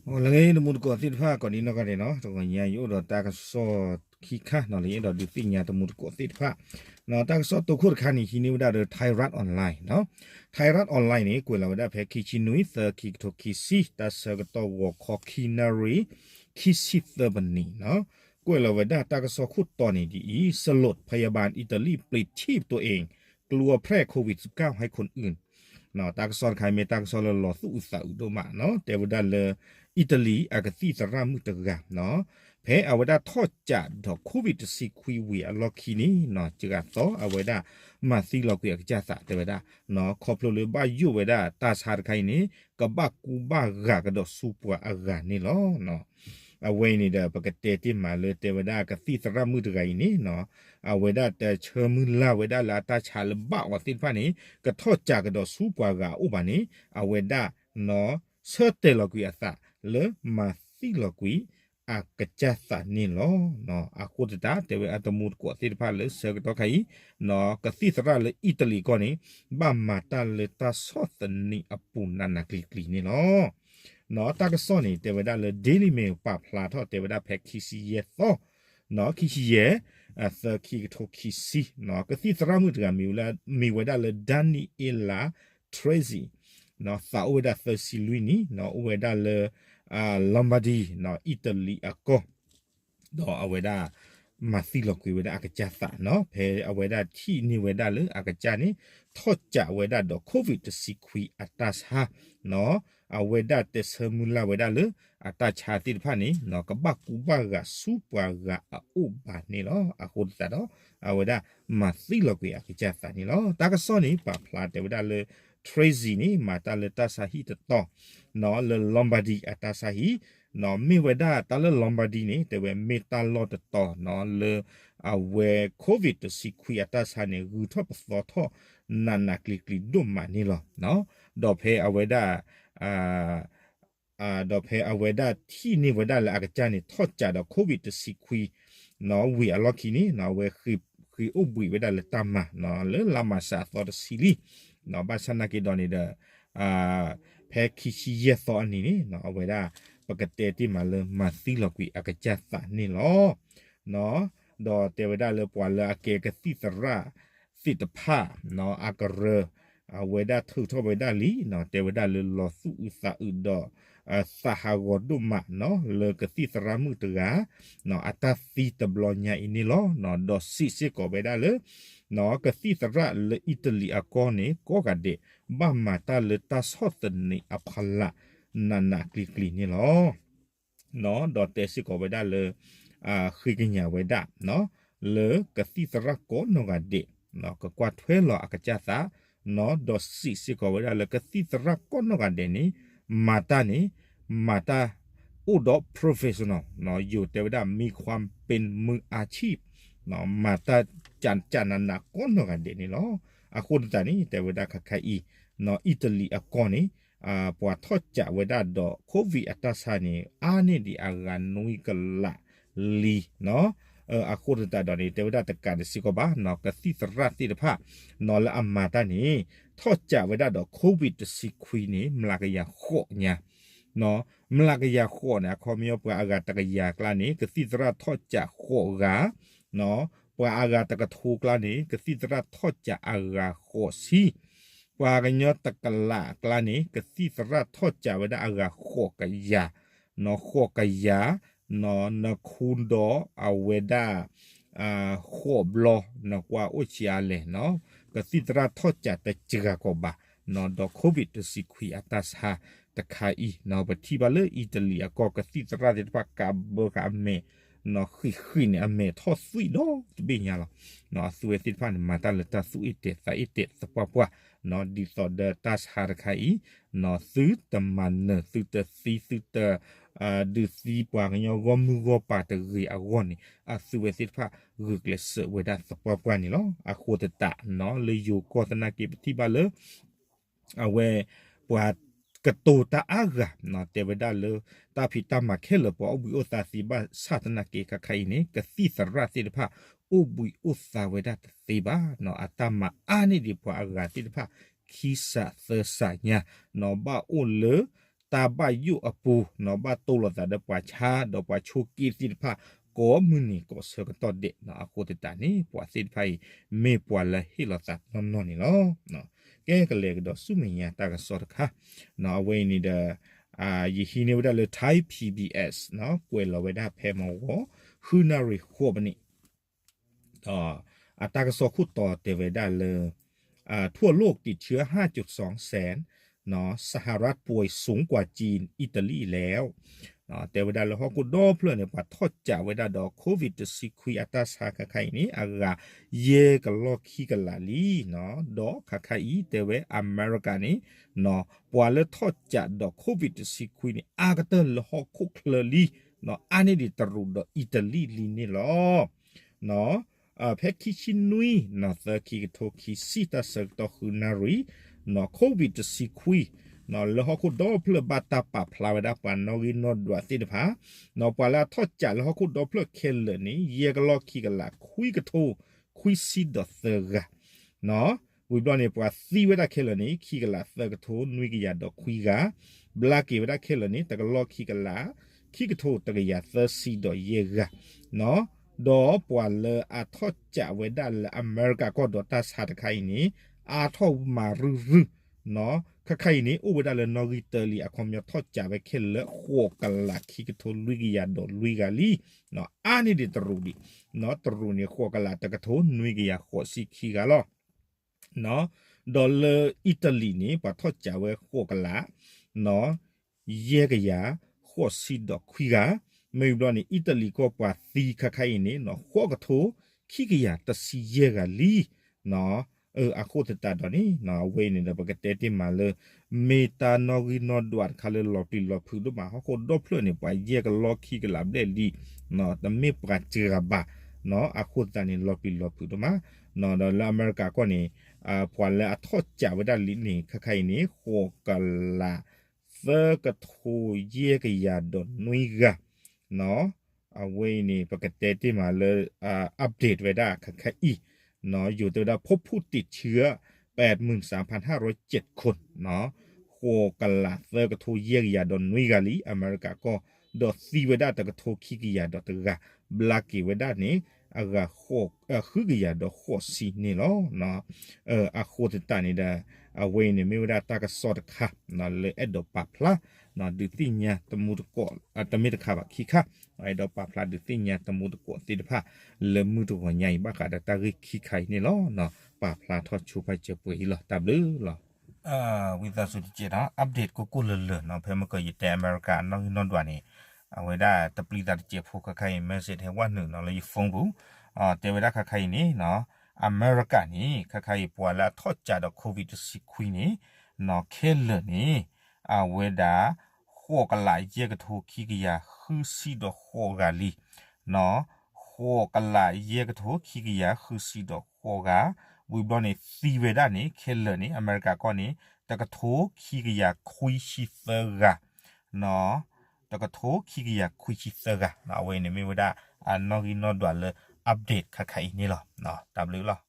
လၢတမူတကိးသ့ၣ်တဖၣ် ကိးဒံနီၢ်ဂၤဒဲးနီၤ, တဂီၤညါယအိၣ်ဒီးတၢ်ကစီၣ်ခံခါနီၤ လၢယအဲၣ်ဒိးဒုးသ့ၣ်ညါတမူတကိးသ့ၣ်တဖၣ်နီၤ. တၢ်ကစီၣ်တိခိၣ်တခါန့ၣ် ဟံးန့ၢ်ဝဲဒၣ်ဒီး Thai Rat Online နီၤ. Thai Rat Online န့ၣ် ကွဲးလီၤဝဲဒၣ်ဖဲ ခံဆံနွံ သၢ ခံကထိခံဆံ တၢ်ဆၢကတီၢ်ဂီၤခီ ခံနၣ်ရံၣ် ခံဆံသၢမံးနံးနီၤ. ကွဲးလီၤဝဲဒၣ်တၢ်ကစီၣ်ခိၣ်တီန့ၣ်ဒ်အံၤ, สลด พยาบาลอิตาลีปลิดชีพตัวเอง กลัวแพร่โควิดสิบเก้าให้คนอื่น နီၤ. တၢ်ကစီၣ်တခါအံၤမ့ၢ်တၢ်ကစီၣ်လၢလီၤသူၣ်အုးသးအုးဒိၣ်မးနီၤ, တဲဝဲဒၣ်လၢ အံၣ်တလံၤအကသံၣ်သရၣ်မုၣ်တဂၤနီၤ, ဖဲအဝဲဒၣ်ထီၣ်ကးဒီး COVID တဆံခွံဝံၤအလီၢ်ခံန့ၣ်နီၤ, စှၤသီအဝဲဒၣ် မၤသံလီၤကွံာ်အကစၢ်သး တဲဝဲဒၣ်နီၤ, ခီဖျိလၢဘၣ်ယိၣ်ဝဲဒၣ်တၢ်ဆါတခါအံၤန့ၣ် ကဘၣ်ကူဘၣ်ဂာ်ကဒီးဆူပှၤအဂၤန့ၣ်လီၤ. အဝဲအံၤန့ၣ်ဒီး ပကတဲတ့ၢ်မးလၢ တဲဝဲဒၣ်ကသံၣ်သရၣ်မုၣ်တဂၤအံၤန့ၣ်နီၤ, အဝဲဒၣ်တဆၢမုၢ်လၢ်ဝဲဒၣ်လၢအတၢ်ဆါလၢဘၣ်အီၤသ့ၣ်တဖၣ်န့ၣ် ကထီၣ်ကးကဒီးဆူပှၤဂၤအအိၣ်ဘၣ်န့ၣ် အဝဲဒၣ်နီၤ ဆၢတဲာ်လီၤကွံာ်အသးလၢမၤသံလီၤကွံာ်အကစၢ်သးန့ၣ်လီၤ. အဃိသတး တဲဝဲအတမူတကိးသ့ၣ်တဖၣ်လၢဆၢကတီၢ်ခါအံၤနီၤ, ကသံၣ်သရၣ်လၢအံၣ်တလံၤကီၢ်န့ၣ် ဘၣ်မၤတၢ်လၢတၢ်ဆီၣ်သနံးအပူၤနးနးကျံၤကျံၤန့ၣ်လီၤ. နီၤ တၢ်ကစီၣ်န့ၣ် တဲဝဲဒၣ်လၢ Daily Mail ပာ်ဖျါထီၣ် တဲဝဲဒၣ်ဖဲခံဆံယဲၢ်သီနီၤ, ခံဆံယဲၢ် သၢ ခံကထိခံဆံနီၤ, ကသံၣ်သရၣ်မုၣ်တဂၤ မ့ၢ်ဝဲဒၣ်လၢ Daniela Trezzi နီၤ, သးအိၣ်ဝဲဒၣ်သၢဆံလွံၢ်နံၣ်နီၤ, အိၣ်ဝဲဒၣ်လၢ Lombardy နီၤ, အံၣ်တလံၤအကီၢ် ဒီးအဝဲဒၣ် မၤသံလီၤကွံာ်ဝဲဒၣ်အကစၢ်သးနီၤ, ဖဲအဝဲဒၣ်ထံၣ်န့ၢ်ဝဲဒၣ်လၢအကစၢ်န့ၣ် ထီၣ်ကးဝဲဒၣ်ဒီး COVID တဆံခွံအတၢ်ဆါနီၤ, အဝဲဒၣ်တဆၢမုၢ်လၢ်ဝဲဒၣ်လၢ အတၢ်ဆါသ့ၣ်တဖၣ်န့ၣ်နီၤ ကဘၣ်ကူဘၣ်ဂာ်ဆူပှၤဂၤအအိၣ်ဘၣ်န့ၣ်လီၤ. အဃိသတးဒီး အဝဲဒၣ်မၤသံလီၤကွံာ်အကစၢ်သးန့ၣ်လီၤ. တၢ်ကစီၣ်န့ၣ် ပာ်ဖျါတဲဝဲဒၣ်လၢ Trezzi န့ၣ် မၤတၢ်လၢတၢ်ဆါဟံၣ်တတီၤနီၤ, လၢ Lombardy အတၢ်ဆါဟံၣ်နီၤ, မ့ၢ်ဝဲဒၣ်တၢ်လၢ Lombardy န့ၣ် တဲဝဲမ့ၢ်တၢ်လီၢ်တတီၤနီၤ လၢအဝဲ COVID တဆံခွံအတၢ်ဆါန့ၣ် ဂုၤထီၣ်ပသီထီၣ် နးနးကျံၤကျံၤဒိၣ်မးန့ၣ်လီၤ. ဒီးဖဲအဝဲဒၣ် ဒီးဖဲအဝဲဒၣ်ထံၣ်န့ၢ်ဝဲဒၣ်လၢအကစၢ်န့ၣ် ထီၣ်ကးဒီး COVID တဆံခွံနီၤ ဝံၤအလီၢ်ခံန့ၣ်နီၤ အဝဲဃ့ၢ်အိၣ်ဘှံးဝဲဒၣ်လၢတၢ်မၤနီၤ လၢလါမၢ်ၡးအသီတဆံလံနီၤ, ဘၣ်ဆၣ်နာ်က့ဒီးန့ၣ်ဒီး ဖဲခံဆံယဲၢ်သီအနံၤန့ၣ်နီၤ အဝဲဒၣ် ပကတဲတ့ၢ်မးလၢမၤသံလီၤကွံာ်အကစၢ်သးန့ၣ်လီၤ. ဒီးတဲဝဲဒၣ်လၢပှၤလၢအကဲကသံၣ်သရၣ်သ့ၣ်တဖၣ်နီၤ အကရၢ အဝဲဒၣ်ထုးထီၣ်ဝဲဒၣ်လံနီၤ, တဲဝဲဒၣ်လၢလီၤသူၣ်အုးသးအုးဒီး သးဟးဂီၤဒိၣ်မးနီၤ လၢကသံၣ်သရၣ်မုၣ်တဂၤနီၤ အတၢ်သံတဘျီညါအံၤန့ၣ်လီၤ. ဒီးစံးစ့ၢ်ကီးဝဲဒၣ်လၢ ကသံၣ်သရၣ်လၢအံၣ်တလံၤအကီၢ်န့ၣ် ကိးဂၤဒဲး ဘၣ်မၤတၢ်လၢတၢ်ဆီၣ်သနံးအဖီလာ် နးနးကျံၤကျံၤန့ၣ်လီၤ. ဒီးတဲစ့ၢ်ကီးဝဲဒၣ်လၢ ဃ့ကညးဝဲဒၣ် လၢကသံၣ်သရၣ်ကိးနီၢ်ဂၤဒဲး ကကွၢ်ထွဲလီၤအကစၢ်သး ဒီးစံးစ့ၢ်ကီးဝဲဒၣ်လၢကသံၣ်သရၣ်ကိးနီၢ်ဂၤဒဲးန့ၣ် မၤတၢ်န့ၣ် မၤတၢ်အိၣ်ဒီး professional ယိၤတဲဝဲဒၣ် มีความเป็นมืออาชีพ မၤတၢ်ကနးနးကိးနီၢ်ဂၤဒဲးန့ၣ်လီၤ. အဃိသတးန့ၣ် တဲဝဲဒၣ်ခါခါအံၤ အံၣ်တလံၤအကီၢ်န့ၣ် ပှၤထီၣ်ကးဝဲဒၣ်ဒီး COVID အတၢ်ဆါန့ၣ် အါန့ၢ်ဒံးအဂၤနွံကလးလံနီၤ. အဃိသတးဒီးန့ၣ် တဲဝဲဒၣ်တကးဒံးစ့ၢ်ကီးဘၣ်နီၤ ကသံၣ်သရၣ်သ့ၣ်တဖၣ်နီၤ လၢအမၤတၢ်န့ၣ် ထီၣ်ကးဝဲဒၣ်ဒီး COVID တဆံခွံန့ၣ် မျးကယၤဃိးညါ မျးကယၤဃိးန့ၣ် အခီပညီပှၤအဂၤတကယၤကျါန့ၣ် ကသံၣ်သရၣ်ထီၣ်ကးဃိးဂၤ ပှၤအဂၤတကထိကျါန့ၣ် ကသံၣ်သရၣ်ထီၣ်ကးအဂၤဃိးဆံ ပှၤကညီတကလးကျါန့ၣ် ကသံၣ်သရၣ်ထီၣ်ကးဝဲဒၣ်အဂၤဃိးကယၤ ဃိးကယၤ နခူဒီးအဝဲဒၣ် ဃိးဘျီ နကွၢ်အိၣ်ဆံးအါလဲၣ်နီၤ ကသံၣ်သရၣ်ထီၣ်ကးတစှၤကီးဘၣ် ဒီး COVID တဆံခွံအတၢ်ဆါတခါအံၤ ပထံၣ်ဘၣ်လၢအံၣ်တလံၤအကီၢ် ကသံၣ်သရၣ်သ့ၣ်တဖၣ်ကးဘၢဃာ်အမဲာ် ဃံးဃံးန့ၣ် အမဲာ်ထီၣ်သွံၣ်ဒီတဘ့ၣ်ညါလီၤ. အသုဝဲသ့ၣ်တဖၣ်န့ၣ် မၤတၢ်လၢတၢ်သူၣ်အ့ၣ်တဲာ်သးအ့ၣ်တဲာ်သပှၢ်ပှၢ် ဒ်သိးဒီးတၢ်ဆါတခါအံၤ သုတမၤနၢၤ သုတသံ သုတ ဒုးသံပှၤကညီဂီၢ်မုၢ်ဂီၢ်ပၤတဂ့ၤအဂီၢ်န့ၣ် အသုဝဲသ့ၣ်တဖၣ်ဂုာ်ကျဲးစၢးဝဲဒၣ်သပှၢ်ပှၢ်န့ၣ်လီၤ. အဃိသတးနီၤ လၢယိၤကီၢ်သနာ်က့ပထံၣ်ဘၣ်လၢ အဝဲ ပှၤကတိၤတၢ်အါဂၤ တဲဝဲဒၣ်လၢ တၢ်ဖံးတၢ်မၤခဲလၢာ်ပှၤအိၣ်ဘှံးအိၣ်သါသ့ဘၣ်ဆၣ်သနာ်က့ ခါခါအံၤန့ၣ် ကသံၣ်သရၣ်သ့ၣ်တဖၣ် အိၣ်ဘှံးအိၣ်သါဝဲဒၣ်တသ့ဘၣ်နီၤ အတၢ်မၤအါန့ၢ်ဒံးပှၤအဂၤသ့ၣ်တဖၣ် ခံစးသၢစးညါနီၤ ဘၣ်အိၣ်လၢ တၢ်ဘၣ်ယိၣ်အပူၤ ဘၣ်တိၢ်လိာ်သးဒီးပှၤဆါ ဒီးပှၤဆိးက့သ့ၣ်တဖၣ် ကိးမုၢ်နံၤကိးဆၢကတီၢ်ဒဲး အဃိသတးန့ၣ် ပှၤသ့ၣ်တဖၣ်အံၤ မ့ၢ်ပှၤလၢဟ့ၣ်လီၤသးနီၢ်နီၢ်န့ၣ်လီၤ. ကဲကလဲၤကဒီးဆူမဲာ်ညါတၢ်ကစီၣ်တခါ အဝဲအံၤန့ၣ်ဒီး ယဟံးန့ၢ်ဝဲဒၣ်လၢ Thai P B S ကွဲးလီၤဝဲဒၣ်ဖဲမဝီ ဃုနၣ်ရံၣ်ဃိးမံးနံး ဒီးအတၢ်ကစီၣ်ခိၣ်တီတဲဝဲဒၣ်လၢ ทั่วโลกติดเชื้อห้าจุดสองแสน สหรัฐป่วยสูงกว่าจีน อิตาลีแล้ว တဲဝဲဒၣ်လၢဟီၣ်ခိၣ်ဒီဖျၢၣ်န့ၣ် ပှၤထီၣ်ကးဝဲဒၣ်ဒီး COVID တဆံခွံအတၢ်ဆါခါခါအံၤန့ၣ် အဂၤယဲၢ်ကလီၢ်ခံကလးလံ. ဒီးခါခါအံၤတဲဝဲအမဲရကၤန့ၣ် ပှၤလၢထီၣ်ကးဒီး COVID တဆံခွံန့ၣ် အါကတၢၢ်လၢဟီၣ်ခိၣ်ချၢလံ အါန့ၢ်ဒံးတရူးဒီးအံၣ်တလံၣ်လံန့ၣ်လီၤ. ဖဲခံဆံနွံ သၢ ခံကထိခံဆံ တၢ်ဆၢကတီၢ်ဃုနၣ်ရံၣ် COVID တဆံခွံ လၢဟီၣ်ခိၣ်ဒီဖျၢၣ်ဘၣ်တၢ်ပာ်ဖျါဝဲဒၣ်ပှၤနီၣ်ဂံၢ်နီၣ်ဒွးသ့ၣ်တဖၣ် ပှၤလၢအထီၣ်ကးလၢဟီၣ်ခိၣ်ဒီဖျၢၣ်ခဲလၢာ်န့ၣ် ယဲၢ်ကလီၢ်ခံကလး ခွံကထိ ခွံဆံဒီးသၢဂၤ ဝံၤဘျီန့ၣ် ပှၤသံဝဲဒၣ်ခဲလၢာ်န့ၣ် ခံကလးသၢကထိနွံကယၤဒီးခွံဂၤ, ဘျါက့ၤဝဲဒၣ်ခဲလၢာ်န့ၣ် တကလီၢ်ခံကလး ခံကထိတကယၤသၢဆံဒီးယဲၢ်ဂၤ, ဒီးပှၤလၢအထီၣ်ကးဝဲဒၣ်လၢအမဲရကၤကီၢ်ဒီးတၢ်ဆါတခါအံၤန့ၣ် အါထီၣ်မၤရုၢ်ရုၢ်, ခါခါအံၤန့ၣ် အိၣ်ဝဲဒၣ်လၢနီၣ်ဂံၢ်တၢလံ အခီပညီထီၣ်ကးဝဲခဲလၢာ် ဃိးကလးခံကထိလွံၢ်ကယၤဒီးလွံၢ်ဂၤလံ, အါန့ၢ်ဒံးတရူးဒံး, တရူးန့ၣ် ဃိးကလးတကထိနွံကယၤဃိးဆံခံဂၤလီၤ. ဒီးလၢအံၣ်တလံၤန့ၣ် ပှၤထီၣ်ကးဝဲဃိးကလး ယဲၢ်ကယၤဃိးဆံဒီးခွံဂၤ, မ့ၢ်ဝံၤဘျီန့ၣ် အံၣ်တလံၤကီၢ်ပှၤသံခါခါအံၤန့ၣ် ဃိးကထိခံကယၤတဆံယဲၢ်ဂၤလံ. အဃိသတးဒီးန့ၣ် အဝဲအံၤန့ၣ်ဒီး ပကတဲတ့ၢ်မးလၢ မ့ၢ်တၢ်နီၣ်ဂံၢ်နီၣ်ဒွးတခါလၢလီၤပျံၤလီၤဖုးဒိၣ်မး ဟီၣ်ခိၣ်ဒီဖျၢၣ်န့ၣ် ပှၤယဲၢ်ကလီၢ်ခံကလးဘျဲၣ်လံ, တမ့ၢ်ပှၤစှၤဘၣ်, အဃိသတးန့ၣ် လီၤပျံၤလီၤဖုးဒိၣ်မး, ဒီးလၢအမဲရကၤကီၢ်န့ၣ် ပှၤလၢအထီၣ်ကးဝဲဒၣ်လံန့ၣ် ခါခါအံၤန့ၣ် ဃိးကလး သၢကထိယဲၢ်ကယၤဒီးနွံဂၤ, အဝဲအံၤန့ၣ် ပကတဲတ့ၢ်မးလၢ update ဝဲဒၣ်ခါခါအံၤ, ယိၤတဲဝဲဒၣ် พบผู้ติดเชื้อ แปดหมื่นสามพันห้าร้อยเจ็ดคน ဃိးကလးသၢကထိယဲၢ်ကယၤဒီးနွံဂၤလံ အမဲရကၤကီၢ်, ဒီးသံဝဲဒၣ်တကထိခံကယၤဒီးတဂၤ, ဘျါက့ၤဝဲဒၣ်န့ၣ် အဂၤဃုကယၤဒီးဃိးဆံန့ၣ်လီၤ. အဃိသတးန့ၣ်ဒီး အဝဲအံၤန့ၣ်မ့ၢ်ဝဲဒၣ်တၢ်ကစီၣ်တခါ လၢအဲၣ်ဒိးပာ်ဖျါ ဒုးသ့ၣ်ညါတမူတကိး တမ့ၢ်တခါဘၣ်ခံခါ, အဲၣ်ဒိးပာ်ဖျါဒုးသ့ၣ်ညါတမူတကိးသ့ၣ်တဖၣ် လၢမုၢ်တဂီၤညါအံၤ ဘၣ်ဃးဒီးတၢ်ဂ့ၢ်ခံခါအံၤန့ၣ်လီၤ. ပာ်ဖျါထီၣ်ဆိဖးစၢၤပှဲၤအံၤလီၤ. တၢ်ဘျုးလီၤ. ဝံသးစူၤတကဲးဒီး update ကိၢ်ကိၢ်လၢၤလၢၤနီၤ, ဖဲမ့ၢ်ကီးယတဲအမဲရကၤနီၣ်ဂံၢ်နီၣ်ဒွးန့ၣ် အဝဲဒၣ်တပျံၤသးတစဲးဖိခါခါအံၤ message ဟဲဝဲနုာ်နီၤလၢယ phone ပူၤ, တဲဝဲဒၣ်ခါခါအံၤန့ၣ် အမဲရကၤန့ၣ် ခါခါအံၤပှၤလၢအထီၣ်ကးဒီး COVID တဆံခွံန့ၣ် နီၤခဲလၢာ်န့ၣ် အဝဲဒၣ် ဃိးကလးယဲၢ်ကထိခံကယၤဃုဆံဒီးဃိးဂၤလံ နီၤ, ဃိးကလးယဲၢ်ကထိခံကယၤဃုဆံဒီးဃိးဂၤ, ဝံၤဘျီန့ၣ် သံဝဲဒၣ်န့ၣ် ခဲလၢာ်န့ၣ် အမဲရကၤကီၢ်န့ၣ် တကထိခံကယၤခွံဆံသၢဂၤ, နီၤ, တကထိခံကယၤခွံဆံသၢဂၤ, အဝဲန့ၣ်မ့ၢ်ဝဲဒၣ် အနီၣ်ဂံၢ်နီၣ်ဒွးလၢ update ခါခါအံၤန့ၣ်လီၤ. တၢ်ဘျုးလီၤ.